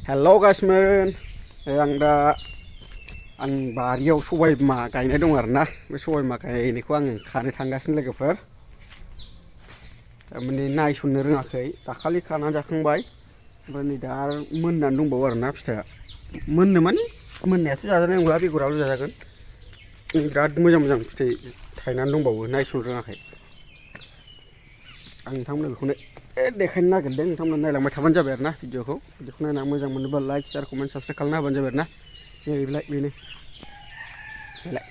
हेल' गासिमोन आं दा आं बारियाव सबाय बिमा गायनाय दं आरोना बे सबाय बिमा गायनायखौ आं खानो थांगासिनो लोगोफोर थारमाने नायसननो रोङाखै दाखालि खानानै जाखांबाय ओमफ्राय नै दा मोननानै दंबावो आरोना फिथाइया मोननो माने मोननायाथ' जाजानाय नंला बेगराल' जाजागोन बिराद मोजां मोजां फिथाइ थायनानै दंबावो नायसननो रोङाखै आं नोंथांमोननो बेखौनो देखायनो नागिरदों नोंथांमोना नायलांबाय थाबानो जाबाय आरोना भिडिअखौ नायना मोजां मोनोबा लाइक शेयार कमेन्ट साबस्क्राइब खालामना होबानो जाबाय आरोना नैलाय बेनो बेलाय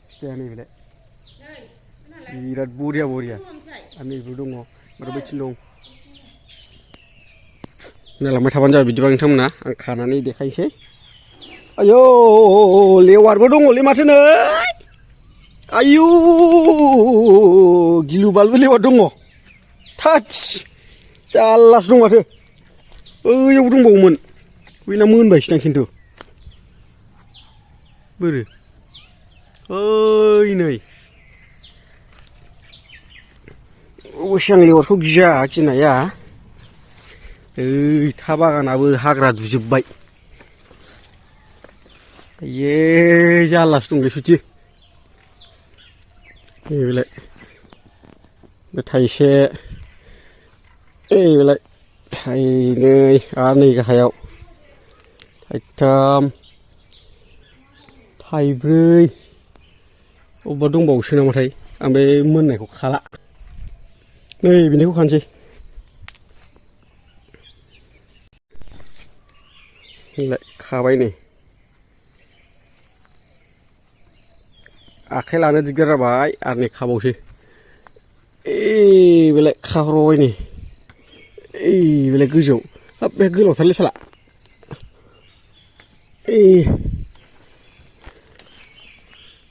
फिथाइया नैबेलाय बिराद बरिया बरिया आरो नैबो दङ आरो बैथिं दं नायलांबाय थाबानो जाबाय बिदिबा नोंथांमोना आं खानानै देखायनोसै आयौ लेवारबो दङलै माथो नै आयु गिलु बालु लेवार दङ थाच जारलासो दं माथो ओइयावबो दंबावोमोन बैना मोनबायसोदां खिन्थु बोरो ओइ नै अबसे आं लेवारखौ गिया गिनाया ओइ था बागानाबो हाग्रा दुजोबबाय ये जारलासो दंलै सुथि नैबेलाय बे थाइसे नैबेलाय थाइनै आरो नै गाहायाव थाइथाम थाइब्रै अबेबा दंबावोसो नामाथाय आं बे मोननायखौ खाला नै बेनिखौ खानोसै नैलाय खाबाय नै आखाइ लानो दिगदार जाबाय आरो नै खाबावसै बेलाय खाहरबाय नै बेलाय गोजौआव हाब बे गोलावथारलै साला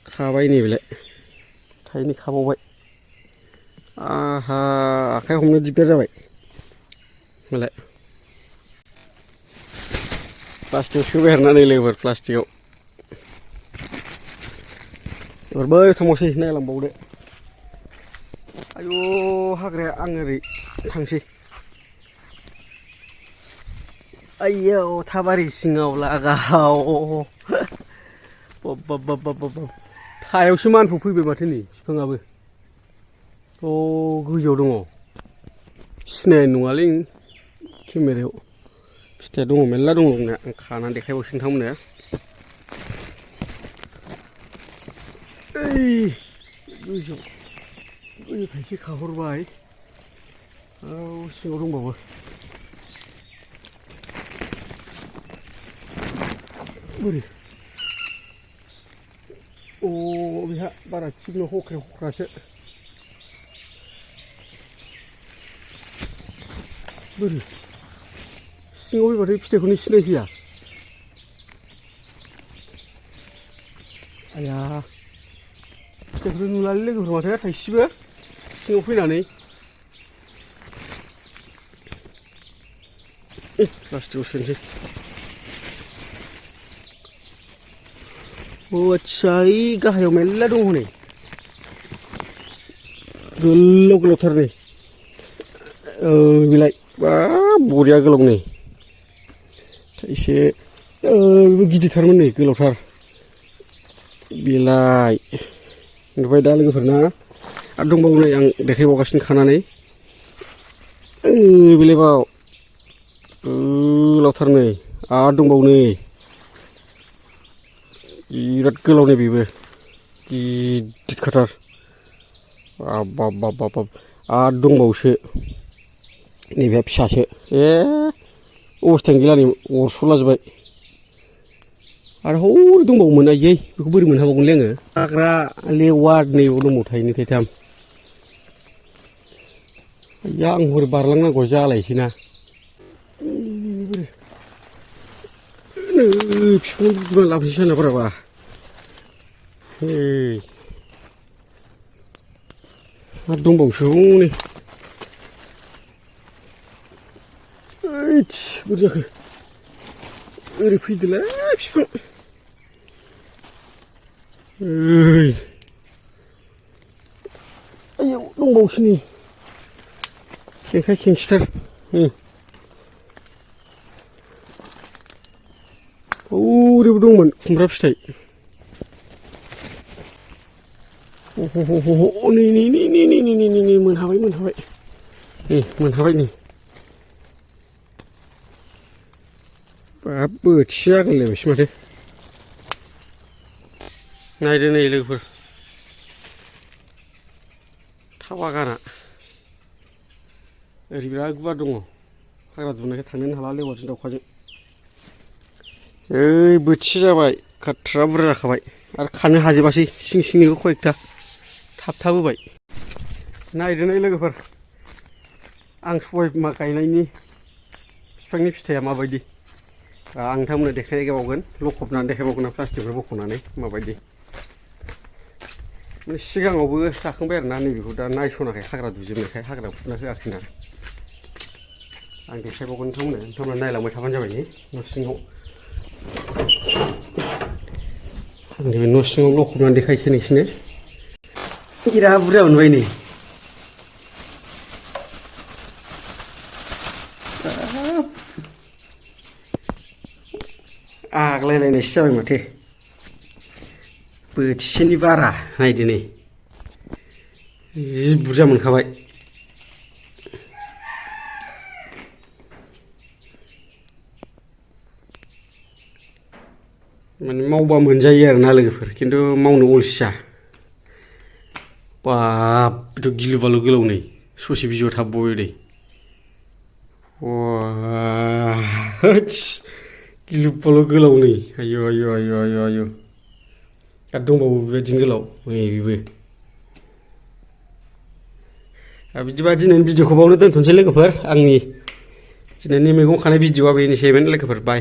खाबाय नै बेलाय थाइनै खाबावबाय आहा आखाइ हमनो दिगदार जाबाय मालाय प्लास्टिकआव सोबाय आरोना नै लोगोफोर प्लास्टिकआव एबार बै थांबावसै नायलांबावदो आयु हाग्राया आं ओरै थांसै आयौ थाबारि सिङाव लागाव बाब थायावसो मानफब फैबाय माथो नै बिफाङाबो गोजौआव दङ सिनायनाय नङालै केमेरायाव फिथाइया दङ मेरला दङ दंनाया आं खानानै देखायबावसै नोंथांमोननो गोजौ थाइसे खाहरबाय सिङाव दंबावो बोरै बेहा बारा थिग नङा हख्रे हख्रासो बोरो सिङाव फैबाथाय फिथाइखौनो सिनायफैया आया फिथाइखौनो नुलालै लोगोफोर माथो थाइसेबो सिङाव फैनानै प्लास्टिकआव सोनोसै आच्छा ओइ गाहायाव मेरला दङ हनै गोलाव गोलावथार नै बेलाय बा बरिया गोलाव नै थाइसे बेबो गिदिरथारमोन नै गोलावथार बेलाय नुबाय दा लोगोफोरना आरो दंबावो नै आं देखायबावगासिनो खानानै बेलाय बाव गोलावथार नै आरो दंबावो नै बिराद गोलाव नै बेबो गिदिरखाथार बाब आरो दंबावोसो नैबे फिसासो अबस्थायानो गैला नै अरस'लाजोब्बाय आरो हौरै दंबावोमोन आयै बेखौ बोरै मोनहाबावगोनलै आङो हाग्रा लेवार नैबाव दंबावो थाइनै थाइथाम आया आं हरै बारलांनांगौ जालायसै ना बिफां गुदुङा लाबोसै सोनाबाराबा आरो दंबावोसो हनै बोरै जाखो ओरै फैदोलाय बिफां आयौ दंबावोसो नै खेंखाय खेंसिथार ओरैबो दंमोन खुमब्रा फिथाइ नै मोनहाबाय नै बाब बोथिया गोलैबायसो माथो नायदो नै लोगोफोर था बागाना ओरै बिराद गुवार दङ हाग्रा दुनायखाय थांनोनो हाला लेवारजों दाउखाजों ओइ बोथिया जाबाय खाथ्रा बुरजा जाखाबाय आरो खानो हाजोबासै सिं सिंनिखौ खयेकथा थाबथाबोबाय नायदो नै लोगोफोर आं सबाय बिमा गायनायनि बिफांनि फिथाइया माबायदि आं नोंथांमोननो देखायबावगोन लखबनानै देखायबावगोन प्लास्टिकफोर बख'नानै माबायदि माने सिगाङावबो जाखांबाय आरोना नैबेखौ दा नायस'नाखै हाग्रा दुजोबनायखाय हाग्रा फुना होआखैना आं देखायबावगोन नोंथांमोना नायलांबाय थाबानो जाबाय न' सिङाव नैबे न' सिङाव लखबनानै देखायसै नोंसिनो बिराद बुरजा मोनबाय नै आग्लायलायनायसो जाबाय माथो बोथिसेनि बारा नायदो नै जि बुरजा मोनखाबाय माने मावबा मोनजायो आरोना लोगोफोर खिन्थु मावनो अलसिया बाब बेथ' गिलु बालु गोलाव नै ससे बिजौआ थाबबावबाय नै होत्स गिलु बालु गोलाव नै आयु आरो दंबावो बेबायदिनो गोलाव बेबो बिदिबा दिनैनि भिडिअखौ बावनो दोनथ'नोसै लोगोफोर आंनि दिनैनि मैगं खानाय भिडिअआ बेनोसैमोन लोगोफोर बाय